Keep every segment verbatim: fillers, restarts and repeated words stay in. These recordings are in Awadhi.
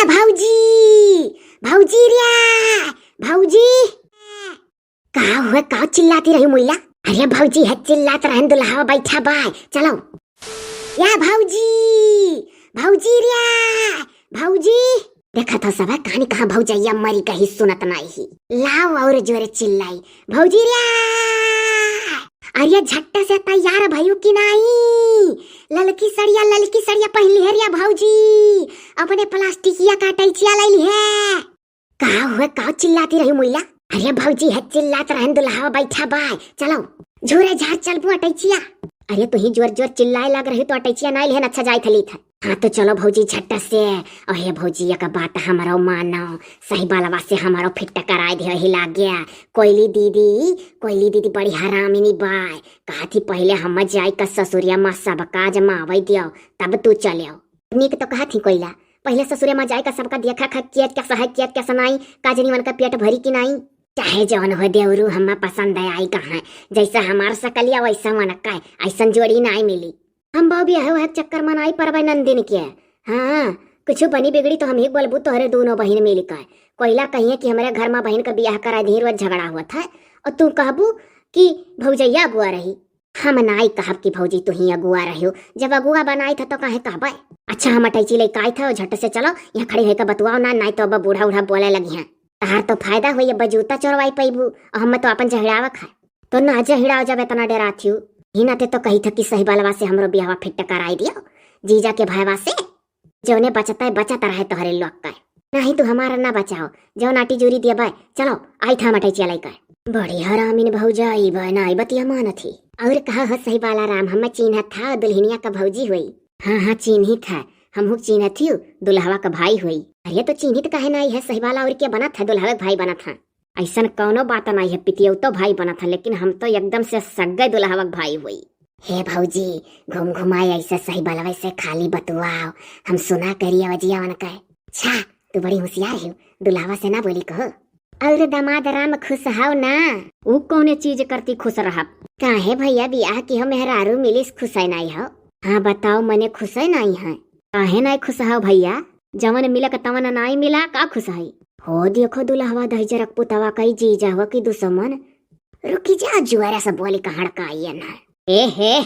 भौजी, भौजी रे, भौजी। का हुए, का चिल्लाती रही मुइला? अरे भौजी, है चिल्लात रहन, दुल्हावा बैठा बाय, चलो। या भौजी, भौजी रे, भौजी। देखत हो सब, कहानी कहाँ भौजैया मरी कही सुनत नाई ही। लाओ और जोरे चिल्लाई, भौजी रे। अरे झट्टे से तैयार भयू कि नाई? ललकी सड़िया, ललकी सड़िया पहनली है रे भौजी, अपने प्लास्टिकिया का अटैचिया लैली है। का हुए, का चिल्लाती रही मुइला? अरे भौजी, है चिल्लात रहन, दुल्हावा बैठा बाय, चलो। झूरे झार चलबू अटैचिया। अरे तुही जोर जोर चिल्लाए लाग रही तो अटैचिया नाई लिहन, अच्छा जाई थली था। हाँ तो चलो भौजी झट्ट से। अहे भौजी, एक बात हमरो मानो, सही बालवा से हमरो फिट कराए दे ही लाग गया। कोयली दीदी, कोयली दीदी बड़ी हरामिनी बाय। कहा थी पहले हम जाए का ससुरिया मा सब काज मावे दियो, तब तू चले। नीक तो कहा थी कोयला, पहले ससुरे मा जाए का सबका देखा खा, किया क्या सहाय, किया क्या सनाई, का जनी उनका पेट भरी कि नाई। चाहे जौन हो देवरू, हम्मा पसंद आई कहाँ, जैसा हमार सकलिया वैसा उनका, ऐसन जोड़ी नाई मिली। हम बाऊ बियाह वह चक्कर मा नाई परबे नंदिन के। हाँ, कुछ बनी बिगड़ी तो हम ही बोलबू तोहरे दोनों बहिन मिल के। कोयला कहिए कि हमरे घर मा बहिन का बियाह करा दी, रोज झगड़ा हुआ था, और तू कहबू कि भौजैया अगुआ रही। हम नाई कहब कि भौजी तू ही अगुआ रह्यो, जब अगुआ बनाई था तो काहे कहबे? अच्छा हम अटैची लेके आई था, झट से चलो, यहाँ खड़ी होकर बतुआओ ना, नाई तो अब बूढ़ा उढ़ा बोले लगी हैं। तहार तो फायदा होई, अब जूता चोरवाई पैबू, और हम तो अपन जहिड़ावा खाए। तो ना जहिड़ाओ जब इतना डरात हियो। ही नाते तो कही था कि सही बालवा से हमरो बियाहवा फिट कराई दियो, जीजा के भाईवा से। जौने बचत है, बचत रहे तोहरे लोग का। नहीं तू हमारा ना बचाओ, जौन आटी जूरी दिया बाय। चलो, आई था मटई चलाई का। बड़ी हरामिन भौजाई बा, नाई बतिया मानत ही। और कहा हो सही बाला राम, हम चीन्हत था दुल्हनिया का भौजी हुई। हाँ, हाँ, चीन्हित है, हम हुक चीन्हत ही, दुल्हवा का भाई हुई। अरे तो चीन्हित काहे नाई है सही बाला, और क्या बनत है, दुल्हवा का भाई बनत है। ऐसन कौनो बात नाई है, पितियौतो भाई बनत है, लेकिन हम तो एकदम से सग्गे दुल्हवा के भाई हुई। हे भौजी, घूम घुमाए ऐसे सही बलवे से खाली बतुआओ, हम सुना करिया वजिया उनका। छा, तू बड़ी होशियार हो, दुल्हवा से ना बोली कहो। और दामाद राम खुश हो ना? ऊ कौने चीज करती खुश रहब? काहे भैया, बियाह की हो मेहरारू मिलिस, खुश है नाई हो? हाँ बताओ, मने खुश है नाई है? काहे नाई खुश हो भैया? जवन मिलक तवन नाई मिला, का खुश है? हो देखो दुल्हवा दहिजरक पुतवा कई जीजा हो कि दुश्मन। रुकी जा, जुआरा से बोली का हड़काइए ना। ए हे,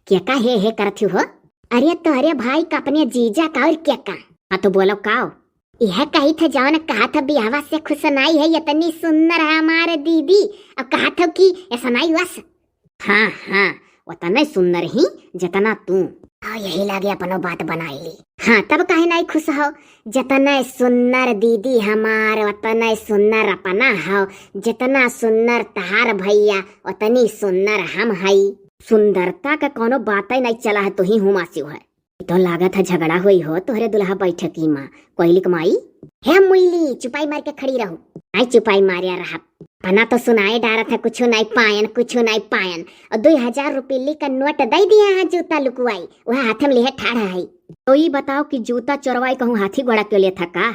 के का हे हे करत हो? अरे तोहरे भाई का अपने जीजा का और के का? हाँ तो बोलो काओ? यह कही था जवन कहा था बियाहवा से खुश नाई है, इतनी सुंदर है हमार दीदी, अब कहा था कि ऐसा नाई हुआ स-, हाँ, हाँ, उतने सुंदर ही जितना तू। हाँ, यही लागे अपनो बात बनाई ली। हाँ, तब काहे नाई खुश हो? जितने सुंदर दीदी हमार, उतने सुंदर अपना हो। जितना सुंदर तहार भैया, उतनी सुंदर हम हई। सुंदरता का कोनो बात ही नहीं चला है, तू ही हुमासियो है। ई तो लागत है झगड़ा होई हो तोहरे दुल्हा बैठकी मा। कोयली क माई, हे मुइली, चुपाई मार के खड़ी रहो। आई चुपाई मारिया रहा। पना तो सुनाए डारत है, कुछ नहीं पायन, कुछ नहीं पायन। और दो हजार रुपये का नोट दे दिया है, जूता लुकुआई, वह हाथ में लिहे ठाढ़ा है। तो ई बताओ कि जूता चोरवाई कहूँ हाथी घोड़ा क्यों लेता का?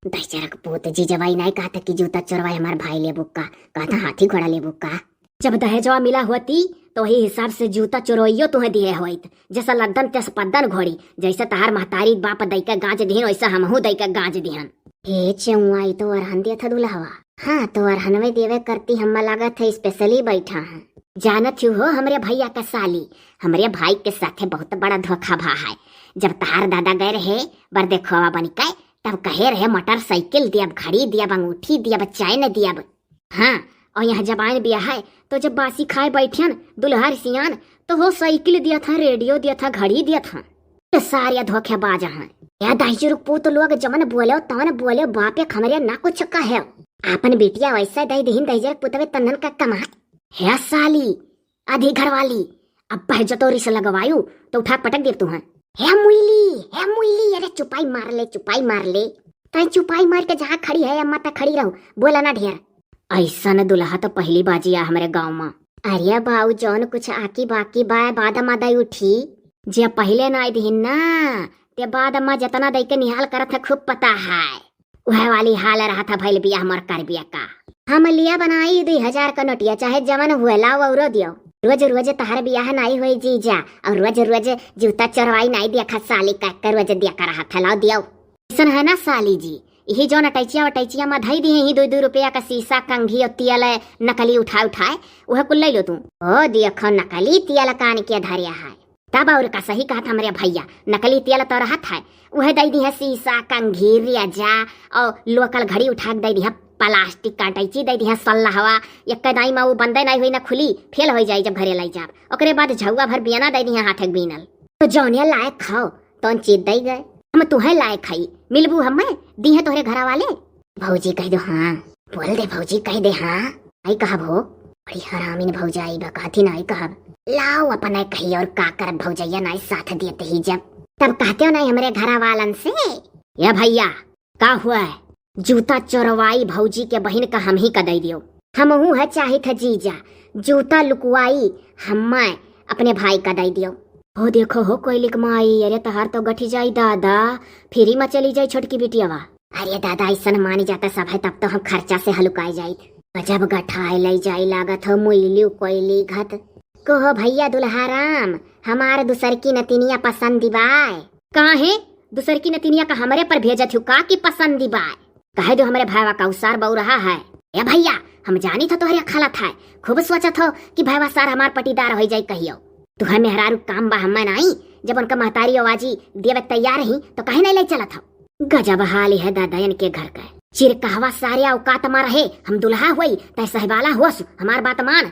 दहिजरक पूत जीजवाई नहीं कहा था कि जूता चोरवाई हमार भाई लेबू का, कहा था हाथी घोड़ा लेबू का। जब दहेजवा मिला होती, तो वही हिसाब से जूता चोरवइयो तुहे दिए होइत। जैसा लद्दन तेस पद्दन घोड़ी, जैसे तहार महतारी बाप दई के गांज दिहन, वैसा हमहू दई के गांज दिहन। हे चेउआ, ई तो अरहन दिया था दुल्हवा। हाँ, तो अरहनवे देवे करती, हम्मा लागत है specially बैठा है। जानत हूँ हो, हमरे भैया का साली, हमरे भाई के साथे बहुत बड़ा धोखा भा है। जब तहार दादा गए रहे बर देखवा बन के, तब कहे रहे मोटरसाइकिल दियब, घड़ी दियब, अंगूठी दियब, चैन दियब। हाँ, और यहाँ जब आयन बिया है, तो जब बासी खाए बैठियन दुल्हर सियान, तो हो साइकिल दिया था, रेडियो दिया था, घड़ी दिया था। तो सारे धोखेबाज हैं। या दहिजरक पूत लोग जवन बोले, तवन बोले, बापे खमरे ना कुछ कहे। आपन बिटिया वैसे दही दहिन दहिजरक पुतवे तन्नन का कमाए। हे साली, आधी घरवाली, अब पह जतोरी से लगवायु, तो उठा पटक देब तुहन। हे मुइली, हे मुइली, अरे चुपाई मार ले, चुपाई मार ले। तै चुपाई मार के जहाँ खड़ी है, अम्मा तक खड़ी रहो, बोला ना ढेर। ऐसन दुल्हा तो पहली बाजी आ हमरे गाँव मा। अरे बाऊ, जौन कुछ आकी बाकी बा, बाद मा दई उठी। जे पहले ना आई दिहिन ना, ते बाद मा जतना दई के निहाल करत है, खूब पता है। वह वाली हाल रहा था भइल बियाह मोर कर बिया का। हम लिया बनाई दुई हजार का नोटिया, चाहे जवन हुए, लाओ औरो दियो। रोज रोज तहार बियाह नाई होई जीजा, और रोज रोज जूता चोरवाई नाई दिया खा साली का, का रोज दिया का रहा था, लाओ दियो। अइसन है ना साली जी, यही जौन अटैचिया वटैचिया मा धई दिहे ही दुइ दुइ रुपया का सीसा, कंघी और तियल नकली उठाए उठाए, उहे कुल लइ लो तू। ओ देखो नकली तियल कान के धरिया है। तब और का सही कहत हमरे भइया, नकली तियल तो रहत है, उहे दइ दिहे सीसा, कंघी, रेजा और लोकल घड़ी उठा के दइ दिहे, प्लास्टिक का अटैची दइ दिहे, सल्लहवा, एक दाई मा वो बंदे नाई होई ना खुली, फेल होई जाई जब घरे लाई जाब। ओकरे बाद झउआ भर बियना दइ दिहे हाथे के बीनल। तो जौनिया लायक खाओ, तौन चीज दइ गए। हम तुहे लायक खाई, मिलबू हमें, दिहे तोहरे घरा वाले। भौजी कहि दो हाँ। बोल दे भौजी, कहि दे हाँ। आई कहब हो। बड़ी हरामिन भौजाई बा, कहती ना आई कहब। लाओ अपन आई कही और का करब, भौजैया नाई साथ देते ही जब। तब कहते हो नाई हमरे घरा वालन से। या भइया, का हुआ है? जूता चोरवाई भौजी के बहिन का हम ही का दइ दियो। हमहू है चाहित है जीजा, जूता लुकवाई हम्मै अपने भाई का दइ दियो। हो देखो हो कोइलिक माई, अरे तहार तो गठी जाई दादा, फ्री मा चली जाई छोटकी बिटियावा। अरे दादा, अइसन मानी जाता सब है, तब तो हम खर्चा से हलुकाई जाई। गजब गठाए लइ जाई लागत हो मुइली कोइली घत। कहो भइया दुल्हा राम, हमार दुसरकी नतिनिया पसंद बाय। काहे? दुसरकी नतिनिया का हमरे पर भेजत हो का कि पसंद बाय? कहे दो हमरे भाईवा का उसार बउरहा है। ए भइया, हम जानी था तोहरे खलत है, खूब सोचत हो कि भाईवा सार हमार पटीदार होई जाई कहियो। तुहे मेहरारू काम बा हम्मै नाई, जब उनका महतारी आवाजी देवे तैयार ही तो काहे नाई लइ चलत हो? गजब हाल है दादा इनके घर का। चिरकहवा सारे औकात मा रहे, हम दुल्हा होई तय सहबाला होस, हमार बात मान।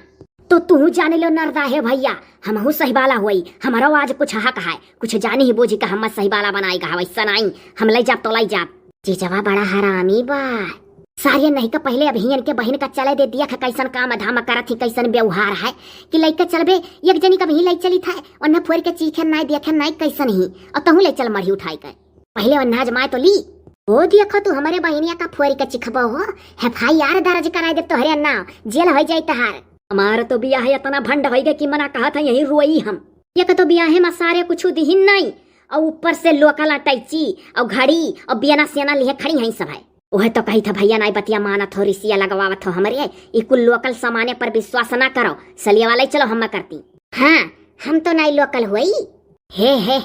तो तू जाने लो नरदा है भइया, हमहू सहिबाला होई, हमरो आज कुछ हक है, कुछ जानी ही बूझी का हम सहिबाला बनाई गहा, वैसा नाई, हम लइ जाब तो लइ जाब। जीजवा बड़ा हरामी बा। सारे नहीं का पहिले अबहियन के बहिन का चले दे दिया, कैसन काम धाम करत ही, कैसन व्यवहार है कि लइके चलबे, एक जनी का बहिन लइ चली था, ओन्ने फोर के चीखे नाई देखे नाई कैसन ही, और तहू लइ चल मरही उठाई के। पहिले ओन्ने आजमाए तो ली। ओ देखो तू हमरे बहिनिया का फोरी के चिखबो हो, FIR दर्ज कराई दे तोहरे नाव, जेल होइ जाई तहार। हमार तो बियाह इतना भंड होइ गए कि मना कहत है यही रोई हम। एक तो बियाहे मा सारे कुछ दिहिन नाई, और ऊपर से लोकल अटैची और घड़ी और बियना सियना लिहे खड़ी हैं सब है। उहे तो कही था भइया नाई बतिया मानत हो, रिसिया लगवावत हो हमरे, ई कुल लोकल सामाने पर विश्वास ना करो, सलिया वाला ही चलो हम करती। हाँ, हम तो नाई लोकल होई। हे हे,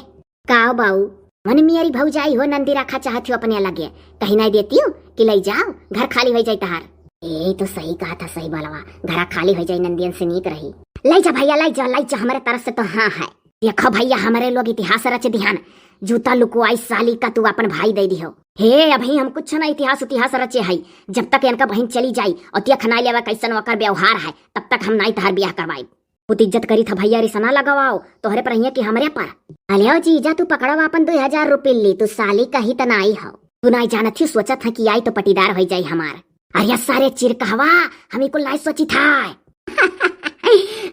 काओ बाऊ, मन मियारी भौजाई हो नंदी रखा चाहत हो अपने लगे, कहीं नाई देती हो कि लइ जाओ, घर खाली होइ जाई तहार। ए तो सही कहा था सहिबालवा, घरा खाली होइ जाई नंदियन से नीक रही। लइ जा भइया, लइ जा, लइ जा, हमरे तरफ से तो हाँ है। देखो भइया, हमरे लोग इतिहास रच दिहन, जूता लुकवाई साली का तू अपन भाई दइ दिहो। हे, अबही हम कुछ ना इतिहास उतिहास रचे हई, जब तक इनका बहिन चली जाई और देख नाई लेवा कैसन ओकर व्यवहार है, तब तक हम नाई तहार बियाह करवाई। बहुत इज्जत करी था भइया, रिसना लगवाओ, तोहरे पर हियाँ कि हमरे पर। अले ओ जीजा, तू पकड़ो अपन दुइ हजार रुपये ली, तू साली कही त नाई हो। तू नाई जानत ही, सोचत है कि आई तो पटीदार होइ जाई हमार। अरे सारे चिरकहवा, हम ई कुल नाई सोची था।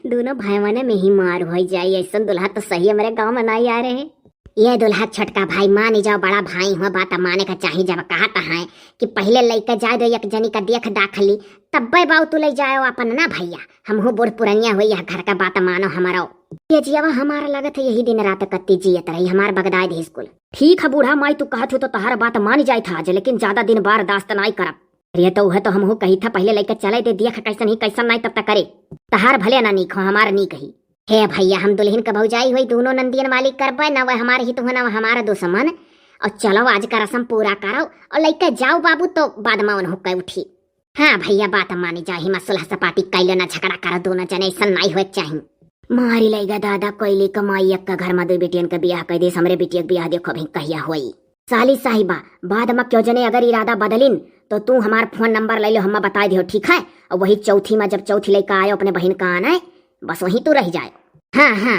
दोनों भाईवने में ही मार होइ जाई, ऐसन दुल्हा तो सही हमरे गाँव मा नाई आ रहे। ये दुल्हा छोटका भाई, मानी जाओ, बड़ा भाई हो, बात माने का चाही। जब कहत है कि पहिले लइके जाए दो, एक जनी का देख दाख ली, तब्बे बाऊ तू लइ जाओ अपन ना भइया। हमहू बूढ़ पुरनिया होई, यह घर का बात मानो हमरो। ये जियावा हमार लगत है यही दिन रात कत्ती जियत रही, हमार बगदाए दे स्कूल। ठीक है बूढ़ा माई, तू कहत हो तो तहार बात मान जाए था आज, लेकिन ज्यादा दिन बर्दाश्त नाई करब। अरे तो उहे तो हमहू कही था, पहिले लइके चले दे, देख कैसन ही कैसन नाई तब तक करे। तहार भले ना नीक हो, हमार नीक ही। हे भइया, हम दुल्हिन के भौजाई होई, दोनों नंदियन वाली करबे, ना वह हमार हित हो, ना वह हमार दुश्मन। और चलो आज का रस्म पूरा करो और लइके जाओ बाबू, तो बाद मा उन्हों के उठी। हाँ भइया, बात मानी जाही, मा सुलह सपाटी कैलो ना झगड़ा करो, दोनों जने ऐसन नाई होए के चाही। मारी लइगा दादा, कोइली कमाई एक का घर मा दो बेटियन के बियाह कर देस, हमरे बेटिया के बियाह देखो अभी कहिया होई। साली साहिबा, बाद मा क्यों जने अगर इरादा बदलिन तो तू हमार फोन नंबर लइ लो, हम्मा बताए दियो, ठीक है? और वही चौथी मा जब चौथी लइका आयो अपने बहिन का आना है, बस वहीं तू रह जाए। हाँ हाँ,